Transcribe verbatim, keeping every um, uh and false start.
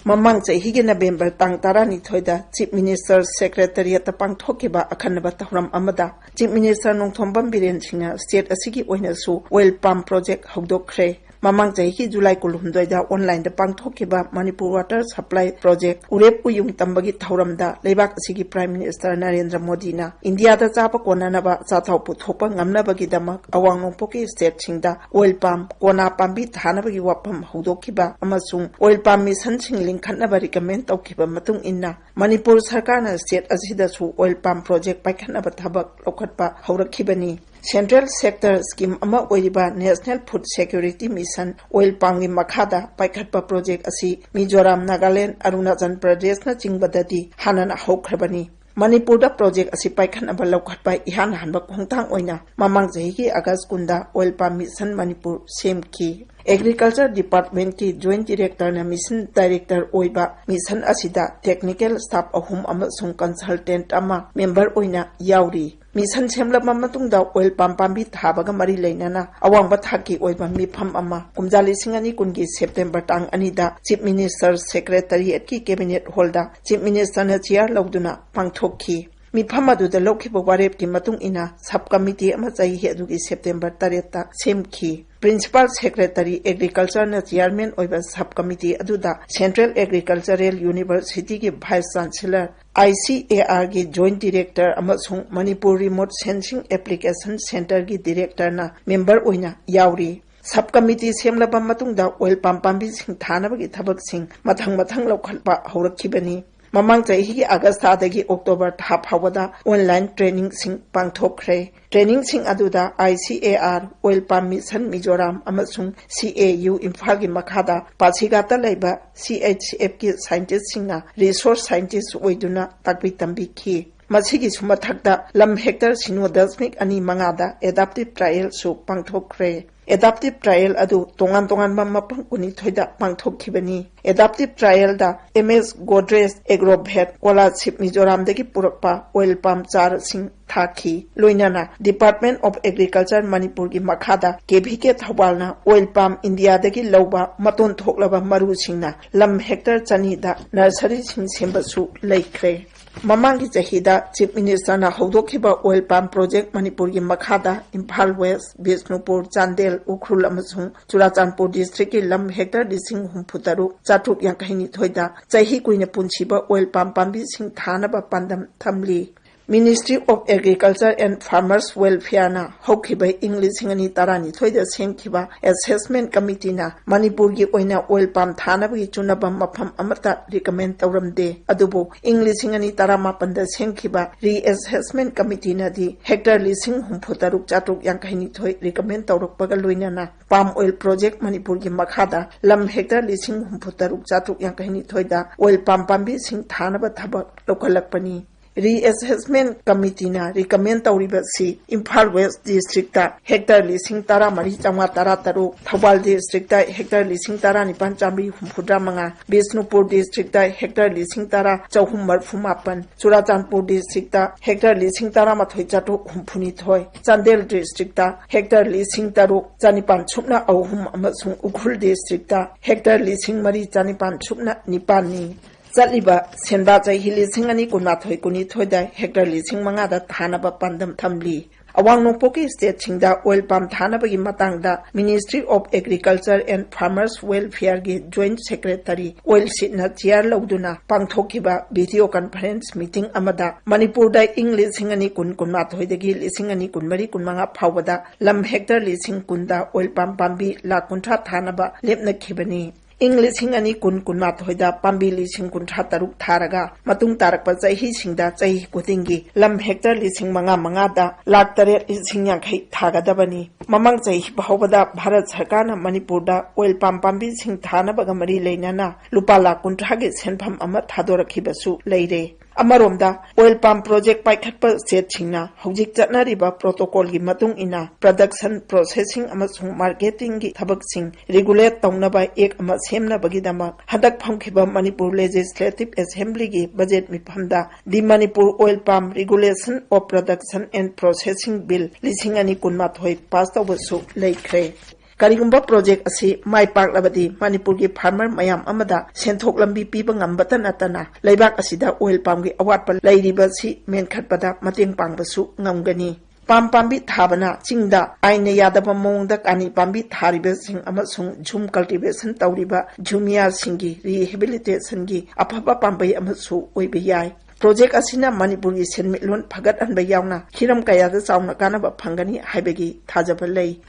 ꯃꯃꯥꯡ ꯆꯍꯤꯒꯤ ꯅꯕꯦꯝꯕꯔ ꯇꯥꯡ ꯇꯔꯥꯅꯤꯊꯣꯏꯗ Chief Minister Secretariat ꯇ ꯄꯥꯡꯊꯣꯛꯈꯤꯕ ꯑꯈꯟꯅꯕ ꯊꯧꯔꯝ ꯑꯃꯗ Chief Minister ꯅꯣꯡꯊꯣꯝꯕꯝ ꯕꯤꯔꯦꯟ ꯁꯤꯡꯅ state ꯑꯁꯤꯒꯤ ꯑꯣꯏꯅꯁꯨ oil palm project ꯍꯧꯗꯣꯛꯈ꯭ꯔꯦ꯫ ꯃꯃꯥꯡ ꯆꯍꯤꯒꯤ ꯖꯨꯂꯥꯏ ꯀꯨꯟꯍꯨꯝꯗꯣꯏꯗ online ꯗ ꯄꯥꯡꯊꯣꯛꯈꯤꯕ Manipur Water Supply Project ꯎꯔꯦꯞ ꯎꯌꯨꯡ ꯇꯝꯕꯒꯤ ꯊꯧꯔꯝꯗ ꯂꯩꯕꯥꯛ ꯑꯁꯤꯒꯤ Prime Minister ꯅꯔꯦꯟꯗ꯭ꯔ ꯃꯣꯗꯤꯅ ꯏꯟꯗꯤꯌꯥꯗ ꯆꯥꯕ ꯀꯣꯟꯅꯅꯕ ꯑꯆꯥꯊꯥꯎ ꯄꯨꯊꯣꯛꯄ ꯉꯝꯅꯕꯒꯤꯗꯃꯛ ꯑꯋꯥꯡ ꯅꯣꯡꯄꯣꯛꯀꯤ state ꯁꯤꯡꯗ oil palm ꯀꯣꯅꯥ ꯄꯥꯝꯕꯤ ꯊꯥꯅꯕꯒꯤ ꯋꯥꯐꯝ ꯍꯧꯗꯣꯛꯈꯤꯕ ꯑꯃꯁꯨꯡ oil palm mission ꯁꯤꯡ ꯂꯤꯡꯈꯠꯅꯕ recommend ꯇꯧꯈꯤꯕ ꯃꯇꯨꯡ ꯏꯟꯅ ꯃꯅꯤꯄꯨꯔ ꯁꯔꯀꯥꯔꯅ state ꯑꯁꯤꯗꯁꯨ oil palm project ꯄꯥꯏꯈꯠꯅꯕ ꯊꯕꯛ ꯂꯧꯈꯠꯄ ꯍꯧꯔꯛꯈꯤꯕꯅꯤ꯫ Central sector scheme ꯑꯃ ꯑꯣꯏꯔꯤꯕ National Food Security Mission oil palm ꯒꯤ ꯃꯈꯥꯗ ꯄꯥꯏꯈꯠꯄ project ꯑꯁꯤ ꯃꯤꯖꯣꯔꯥꯝ, ꯅꯥꯒꯥꯂꯦꯟ, ꯑꯔꯨꯅꯥꯆꯜ ꯄ꯭ꯔꯗꯦꯁꯅꯆꯤꯡꯕꯗꯗꯤ ꯍꯥꯟꯅꯅ ꯍꯧꯈ꯭ꯔꯕꯅꯤ꯫ ꯃꯅꯤꯄꯨꯔꯗ project ꯑꯁꯤ ꯄꯥꯏꯈꯠꯅꯕ ꯂꯧꯈꯠꯄ ꯏꯍꯥꯟ ꯍꯥꯟꯕ ꯈꯣꯡꯊꯥꯡ ꯑꯣꯏꯅ ꯃꯃꯥꯡ ꯆꯍꯤꯒꯤ ꯑꯥꯒꯁ ꯀꯨꯟꯗ Oil Palm Mission ꯃꯅꯤꯄꯨꯔ ꯁꯦꯝꯈꯤ꯫ Agriculture Department ꯀꯤ Joint Director ꯅ Mission Director ꯑꯣꯏꯕ mission ꯑꯁꯤꯗ technical staff ꯑꯍꯨꯝ ꯑꯃꯁꯨꯡ consultant ꯑꯃ member ꯑꯣꯏꯅ ꯌꯥꯎꯔꯤ꯫ Mission ꯁꯦꯝꯂꯕ ꯃꯇꯨꯡꯗ oil palm ꯄꯥꯝꯕꯤ ꯊꯥꯕꯒ ꯃꯔꯤ ꯂꯩꯅꯅ ꯑꯋꯥꯡꯕ ꯊꯥꯛꯀꯤ ꯑꯣꯏꯕ ꯃꯤꯐꯝ ꯑꯃ ꯀꯨꯝꯖꯥ ꯂꯤꯁꯤꯡ ꯑꯅꯤ ꯀꯨꯟꯒꯤ September ꯇꯥꯡ ꯑꯅꯤꯗ Chief Minister Secretariat ꯀꯤ Cabinet Hall ꯗ Chief Minister ꯅ chair ꯂꯧꯗꯨꯅ ꯄꯥꯡꯊꯣꯛꯈꯤ꯫ ꯃꯤꯐꯝ ꯑꯗꯨꯗ ꯂꯧꯈꯤꯕ ꯋꯥꯔꯦꯞꯀꯤ ꯃꯇꯨꯡ ꯏꯟꯅ sub committee ꯑꯃ ꯆꯍꯤ ꯑꯗꯨꯒꯤ September ꯇꯔꯦꯠꯇ ꯁꯦꯝꯈꯤ꯫ Principal Secretary Agriculture ꯅ chairman ꯑꯣꯏꯕ sub committee ꯑꯗꯨꯗ Central Agricultural University ꯒꯤ Vice Chancellor, I C A R ꯒꯤ Joint Director ꯑꯃꯁꯨꯡ Manipur Remote Sensing Application Centre ꯒꯤ Director ꯅ member ꯑꯣꯏꯅ ꯌꯥꯎꯔꯤ꯫ Sub committee ꯁꯦꯝꯂꯕ ꯃꯇꯨꯡꯗ oil palm ꯄꯥꯝꯕꯤꯁꯤꯡ ꯊꯥꯅꯕꯒꯤ ꯊꯕꯛꯁꯤꯡ ꯃꯊꯪ ꯃꯊꯪ ꯂꯧꯈꯠꯄ ꯍꯧꯔꯛꯈꯤꯕꯅꯤ꯫ ꯃꯃꯥꯡ ꯆꯍꯤꯒꯤ ꯑꯥꯒꯁ ꯊꯥꯗꯒꯤ ꯑꯣꯛꯇꯣꯕꯔ ꯊꯥ ꯐꯥꯎꯕꯗ online training ꯁꯤꯡ ꯄꯥꯡꯊꯣꯛꯈ꯭ꯔꯦ꯫ Training ꯁꯤꯡ ꯑꯗꯨꯗ I C A R, Oil Palm Mission Mizoram ꯑꯃꯁꯨꯡ C A U ꯏꯝꯐꯥꯜꯒꯤ ꯃꯈꯥꯗ ꯄꯥꯁꯤꯒꯥꯠꯇ ꯂꯩꯕ C H F ꯀꯤ scientist ꯁꯤꯡꯅ resource scientist ꯑꯣꯏꯗꯨꯅ ꯇꯥꯛꯄꯤ ꯇꯝꯕꯤꯈꯤ꯫ ꯃꯁꯤꯒꯤꯁꯨ ꯃꯊꯛꯇ ꯂꯝ hectare ꯁꯤꯅꯣ ꯗꯁꯃꯤꯛ ꯑꯅꯤ ꯃꯉꯥꯗ adaptive trial ꯁꯨ ꯄꯥꯡꯊꯣꯛꯈ꯭ꯔꯦ꯫ ꯑꯦꯗꯥꯞꯇꯤꯚ ꯇ꯭ꯔꯥꯏꯌꯦꯜ ꯑꯗꯨ ꯇꯣꯉꯥꯟ ꯇꯣꯉꯥꯟꯕ ꯃꯐꯝ ꯀꯨꯟꯅꯤꯊꯣꯏꯗ ꯄꯥꯡꯊꯣꯛꯈꯤꯕꯅꯤ꯫ ꯑꯦꯗꯥꯞꯇꯤꯚ ꯇ꯭ꯔꯥꯏꯌꯦꯜꯗ ꯑꯦꯝ ꯑꯦꯁ ꯒꯣꯗ꯭ꯔꯦꯖ ꯑꯦꯒ꯭ꯔꯣꯚꯦꯠ ꯀꯣꯂꯥꯁꯤꯞ ꯃꯤꯖꯣꯔꯥꯝꯗꯒꯤ ꯄꯨꯔꯛꯄ ꯑꯣꯏꯜ ꯄꯥꯝ ꯆꯥꯔꯁꯤꯡ ꯊꯥꯈꯤ꯫ ꯂꯣꯏꯅꯅ Department of Agriculture ꯃꯅꯤꯄꯨꯔꯒꯤ ꯃꯈꯥꯗ ꯀꯦ ꯚꯤ ꯀꯦ ꯊꯧꯕꯥꯜꯅ ꯑꯣꯏꯜ ꯄꯥꯝ ꯏꯟꯗꯤꯌꯥꯗꯒꯤ ꯂꯧꯕ ꯃꯇꯣꯟ ꯊꯣꯛꯂꯕ ꯃꯔꯨꯁꯤꯡꯅ ꯂꯝ ꯍꯦꯛꯇꯔ ꯆꯅꯤꯗ ꯅꯔꯁꯔꯤꯁꯤꯡ ꯁꯦꯝꯕꯁꯨ ꯂꯩꯈ꯭ꯔꯦ꯫ ꯃꯃꯥꯡꯒꯤ ꯆꯍꯤꯗ ꯆꯤꯐ ꯃꯤꯅꯤꯁꯇꯔꯅ ꯍꯧꯗꯣꯛꯈꯤꯕ ꯑꯣꯏꯜ ꯄꯥꯝ ꯄ꯭ꯔꯣꯖꯦꯛ ꯃꯅꯤꯄꯨꯔꯒꯤ ꯃꯈꯥꯗ ꯏꯝꯐꯥꯜ ꯋꯦꯁ, ꯕꯤꯁꯅꯨꯄꯨꯔ, ꯆꯥꯟꯗꯦꯜ, ꯎꯈ꯭ꯔꯨꯜ ꯑꯃꯁꯨꯡ ꯆꯨꯔꯥꯆꯥꯟꯄꯨꯔ ꯗꯤꯁꯇ꯭ꯔꯤꯛꯀꯤ ꯂꯝ ꯍꯦꯛꯇꯔ ꯂꯤꯁꯤꯡ ꯍꯨꯝꯐꯨ ꯇꯔꯨꯛ ꯆꯥꯇ꯭ꯔꯨꯛ ꯌꯥꯡꯈꯩ ꯅꯤꯊꯣꯏꯗ ꯆꯍꯤ ꯀꯨꯏꯅ ꯄꯨꯟꯁꯤꯕ ꯑꯣꯏꯜ ꯄꯥꯝ ꯄꯥꯝꯕꯤꯁꯤꯡ ꯊꯥꯅꯕ ꯄꯥꯟꯗꯝ ꯊꯝꯂꯤ꯫ Ministry of Agriculture and Farmers Welfareꯅ ꯍꯧꯈꯤꯕ ꯏꯪ ꯂꯤꯁꯤꯡ ꯑꯅꯤ ꯇꯔꯥꯅꯤꯊꯣꯏꯗ ꯁꯦꯝꯈꯤꯕ ꯑꯦꯁꯦꯁꯃꯦꯟ ꯀꯃꯤꯇꯤꯅ ꯃꯅꯤꯄꯨꯔꯒꯤ ꯑꯣꯏꯅ ꯑꯣꯏꯜ ꯄꯥꯝ ꯊꯥꯅꯕꯒꯤ ꯆꯨꯅꯕ ꯃꯐꯝ ꯑꯃꯠꯇ ꯔꯤꯀꯃꯦꯟ ꯇꯧꯔꯝꯗꯦ꯫ ꯑꯗꯨꯕꯨ ꯏꯪ ꯂꯤꯁꯤꯡ ꯑꯅꯤ ꯇꯔꯥꯃꯥꯄꯟꯗ ꯁꯦꯝꯈꯤꯕ ꯔꯤꯑꯦꯁꯦꯁꯃꯦꯟ ꯀꯃꯤꯇꯤꯅꯗꯤ ꯍꯦꯛꯇꯔ ꯂꯤꯁꯤꯡ ꯍꯨꯝꯐꯨ ꯇꯔꯨꯛ ꯆꯥꯇ꯭ꯔꯨꯛ ꯌꯥꯡꯈꯩ ꯅꯤꯊꯣꯏ ꯔꯤꯀꯃꯦꯟ ꯇꯧꯔꯛꯄꯒ ꯂꯣꯏꯅꯅ ꯄꯥꯝ ꯑꯣꯏꯜ ꯄ꯭ꯔꯣꯖꯦꯛ ꯃꯅꯤꯄꯨꯔꯒꯤ ꯃꯈꯥꯗ ꯂꯝ ꯍꯦꯛꯇꯔ ꯂꯤꯁꯤꯡ ꯍꯨꯝꯐꯨ ꯇꯔꯨꯛ ꯆꯥꯇ꯭ꯔꯨꯛ ꯌꯥꯡꯈꯩ ꯅꯤꯊꯣꯏꯗ ꯑꯣꯏꯜ ꯄꯥꯝ ꯄꯥꯝꯕꯤꯁꯤꯡ ꯊꯥꯅꯕ ꯊꯕꯛ ꯂꯧꯈꯠꯂꯛꯄꯅꯤ꯫ ꯔꯤꯑꯦꯁꯦꯁꯃꯦꯟ ꯀꯃꯤꯇꯤꯅ ꯔꯤꯀꯃꯦꯟ ꯇꯧꯔꯤꯕꯁꯤ ꯏꯝꯐꯥꯜ ꯋꯦꯁ ꯗꯤꯁꯇ꯭ꯔꯤꯛꯇ ꯍꯦꯛꯇꯔ ꯂꯤꯁꯤꯡ ꯇꯔꯥꯃꯔꯤ ꯆꯥꯝꯃꯉꯥ ꯇꯔꯥ ꯇꯔꯨꯛ, ꯊꯧꯕꯥꯜ ꯗꯤꯁꯇ꯭ꯔꯤꯛꯇ ꯍꯦꯛꯇꯔ ꯂꯤꯁꯤꯡ ꯇꯔꯥꯅꯤꯄꯥꯟ ꯆꯥꯝꯃꯔꯤ ꯍꯨꯝꯐꯨꯇꯔꯥ ꯃꯉꯥ, ꯕꯤꯁꯅꯨꯄꯨꯔ ꯗꯤꯁꯇ꯭ꯔꯤꯛꯇ ꯍꯦꯛꯇꯔ ꯂꯤꯁꯤꯡ ꯇꯔꯥ ꯆꯍꯨꯝ ꯃꯔꯤꯐꯨ ꯃꯥꯄꯟ, ꯆꯨꯔꯥꯆꯥꯟꯄꯨꯔ ꯗꯤꯁꯇ꯭ꯔꯤꯛꯇ ꯍꯦꯛꯇꯔ ꯂꯤꯁꯤꯡ ꯇꯔꯥꯃꯥꯊꯣꯏ ꯆꯥꯇ꯭ꯔꯨꯛ ꯍꯨꯝꯐꯨ ꯅꯤꯊꯣꯏ, ꯆꯥꯟꯗꯦꯜ ꯗꯤꯁꯇ꯭ꯔꯤꯛꯇ ꯍꯦꯛꯇꯔ ꯂꯤꯁꯤꯡ ꯇꯔꯨꯛ ꯆꯥꯅꯤꯄꯥꯟ ꯁꯨꯞꯅ ꯑꯍꯨꯝ ꯑꯃꯁꯨꯡ ꯎꯈ꯭ꯔꯨꯜ ꯗꯤꯁꯇ꯭ꯔꯤꯛꯇ ꯍꯦꯛꯇꯔ ꯂꯤꯁꯤꯡ ꯃꯔꯤ ꯆꯥꯅꯤꯄꯥꯟ ꯁꯨꯞꯅ ꯅꯤꯄꯥꯟꯅꯤ꯫ ꯆꯠꯂꯤꯕ ꯁꯦꯟꯕꯥ ꯆꯍꯤ ꯂꯤꯁꯤꯡ ꯑꯅꯤ ꯀꯨꯟꯃꯥꯊꯣꯏ ꯀꯨꯟꯅꯤꯊꯣꯏꯗ ꯍꯦꯛꯇꯔ ꯂꯤꯁꯤꯡ ꯃꯉꯥꯗ ꯊꯥꯅꯕ ꯄꯥꯟꯗꯝ ꯊꯝꯂꯤ꯫ ꯑꯋꯥꯡ ꯅꯣꯡꯄꯣꯛꯀꯤ ꯁ꯭ꯇꯦꯠꯁꯤꯡꯗ ꯑꯣꯏꯜ ꯄꯥꯝ ꯊꯥꯅꯕꯒꯤ ꯃꯇꯥꯡꯗ Ministry of Agriculture and Farmers Welfareꯒꯤ ꯖꯣꯏꯟꯠ ꯁꯦꯀ꯭ꯔꯦꯇꯔꯤ ꯑꯣꯏꯜ ꯁꯤꯠꯅ ꯆꯤꯌꯥꯔ ꯂꯧꯗꯨꯅ ꯄꯥꯡꯊꯣꯛꯈꯤꯕ ꯚꯤꯗꯤꯑꯣ ꯀꯟꯐꯔꯦꯟꯁ ꯃꯤꯇꯤꯡ ꯑꯃꯗ ꯃꯅꯤꯄꯨꯔꯗ ꯏꯪ ꯂꯤꯁꯤꯡ ꯑꯅꯤ ꯀꯨꯟ ꯀꯨꯟꯃꯥꯊꯣꯏꯗꯒꯤ ꯂꯤꯁꯤꯡ ꯑꯅꯤ ꯀꯨꯟꯃꯔꯤ ꯀꯨꯟꯃꯉꯥ ꯐꯥꯎꯕꯗ ꯂꯝ ꯍꯦꯛꯇꯔ ꯂꯤꯁꯤꯡ ꯀꯨꯟꯗ ꯑꯣꯏꯜ ꯄꯥꯝ ꯄꯥꯝꯕꯤ ꯂꯥꯈ ꯀꯨꯟꯊ꯭ꯔꯥ ꯊꯥꯅꯕ ꯂꯦꯞꯅꯈꯤꯕꯅꯤ꯫ ꯏꯪ ꯂꯤꯁꯤꯡ ꯑꯅꯤ ꯀꯨꯟ ꯀꯨꯟꯃꯥꯊꯣꯏꯗ ꯄꯥꯝꯕꯤ ꯂꯤꯁꯤꯡ ꯀꯨꯟꯊ꯭ꯔꯥ ꯇꯔꯨꯛ ꯊꯥꯔꯒ ꯃꯇꯨꯡ ꯇꯥꯔꯛꯄ ꯆꯍꯤꯁꯤꯡꯗ ꯆꯍꯤ ꯈꯨꯗꯤꯡꯒꯤ ꯂꯝ ꯍꯦꯛꯇꯔ ꯂꯤꯁꯤꯡ ꯃꯉꯥ ꯃꯉꯥꯗ ꯂꯥꯈ ꯇꯔꯦꯠ ꯂꯤꯁꯤꯡ ꯌꯥꯡꯈꯩ ꯊꯥꯒꯗꯕꯅꯤ꯫ ꯃꯃꯥꯡ ꯆꯍꯤ ꯐꯥꯎꯕꯗ ꯚꯥꯔꯠ ꯁꯔꯀꯥꯔꯅ ꯃꯅꯤꯄꯨꯔꯗ ꯑꯣꯏꯜ ꯄꯥꯝ ꯄꯥꯝꯕꯤꯁꯤꯡ ꯊꯥꯅꯕꯒ ꯃꯔꯤ ꯂꯩꯅꯅ ꯂꯨꯄꯥ ꯂꯥꯈ ꯀꯨꯟꯊ꯭ꯔꯥꯒꯤ ꯁꯦꯟꯐꯝ ꯑꯃ ꯊꯥꯗꯣꯔꯛꯈꯤꯕꯁꯨ ꯂꯩꯔꯦ꯫ ꯑꯃꯔꯣꯝꯗ, oil palm project ꯄꯥꯏꯈꯠꯄ stateꯁꯤꯡꯅ ꯍꯧꯖꯤꯛ ꯆꯠꯅꯔꯤꯕ protocolꯒꯤ ꯃꯇꯨꯡ ꯏꯟꯅ production, processing ꯑꯃꯁꯨꯡ marketingꯒꯤ ꯊꯕꯛꯁꯤꯡ regulate ꯇꯧꯅꯕ act ꯑꯃ ꯁꯦꯝꯅꯕꯒꯤꯗꯃꯛ ꯍꯟꯗꯛ ꯐꯝꯈꯤꯕ Manipur Legislative Assemblyꯒꯤ budget ꯃꯤꯐꯝꯗ The Manipur Oil Palm Regulation of Production and Processing Bill ꯂꯤꯁꯤꯡ ꯑꯅꯤ ꯀꯨꯟꯃꯥꯊꯣꯏ pass ꯇꯧꯕꯁꯨ ꯂꯩꯈ꯭ꯔꯦ꯫ ꯀꯔꯤꯒꯨꯝꯕ project ꯑꯁꯤ ꯃꯥꯏ ꯄꯥꯛꯂꯕꯗꯤ ꯃꯅꯤꯄꯨꯔꯒꯤ farmer ꯃꯌꯥꯝ ꯑꯃꯗ ꯁꯦꯟꯊꯣꯛ ꯂꯝꯕꯤ ꯄꯤꯕ ꯉꯝꯕꯇ ꯅꯠꯇꯅ ꯂꯩꯕꯥꯛ ꯑꯁꯤꯗ oil palmꯒꯤ ꯑꯋꯥꯠꯄ ꯂꯩꯔꯤꯕꯁꯤ ꯃꯦꯟꯈꯠꯄꯗ ꯃꯇꯦꯡ ꯄꯥꯡꯕꯁꯨ ꯉꯝꯒꯅꯤ꯫ Palm ꯄꯥꯝꯕꯤ ꯊꯥꯕꯅ ꯆꯤꯡꯗ ꯑꯥꯏꯟꯅ ꯌꯥꯗꯕ ꯃꯑꯣꯡꯗ ꯀꯥꯅꯤ ꯄꯥꯝꯕꯤ ꯊꯥꯔꯤꯕꯁꯤꯡ ꯑꯃꯁꯨꯡ jhum cultivation ꯇꯧꯔꯤꯕ jhumiaꯁꯤꯡꯒꯤ rehabilitationꯒꯤ ꯑꯐꯕ ꯄꯥꯝꯕꯩ ꯑꯃꯁꯨ ꯑꯣꯏꯕ ꯌꯥꯏ꯫ Project ꯑꯁꯤꯅ ꯃꯅꯤꯄꯨꯔꯒꯤ ꯁꯦꯟꯃꯤꯠꯂꯣꯟ ꯐꯒꯠꯍꯟꯕ ꯌꯥꯎꯅ ꯍꯤꯔꯝ ꯀꯌꯥꯗ ꯆꯥꯎꯅ ꯀꯥꯟꯅꯕ ꯐꯪꯒꯅꯤ ꯍꯥꯏꯕꯒꯤ ꯊꯥꯖꯕ ꯂꯩ꯫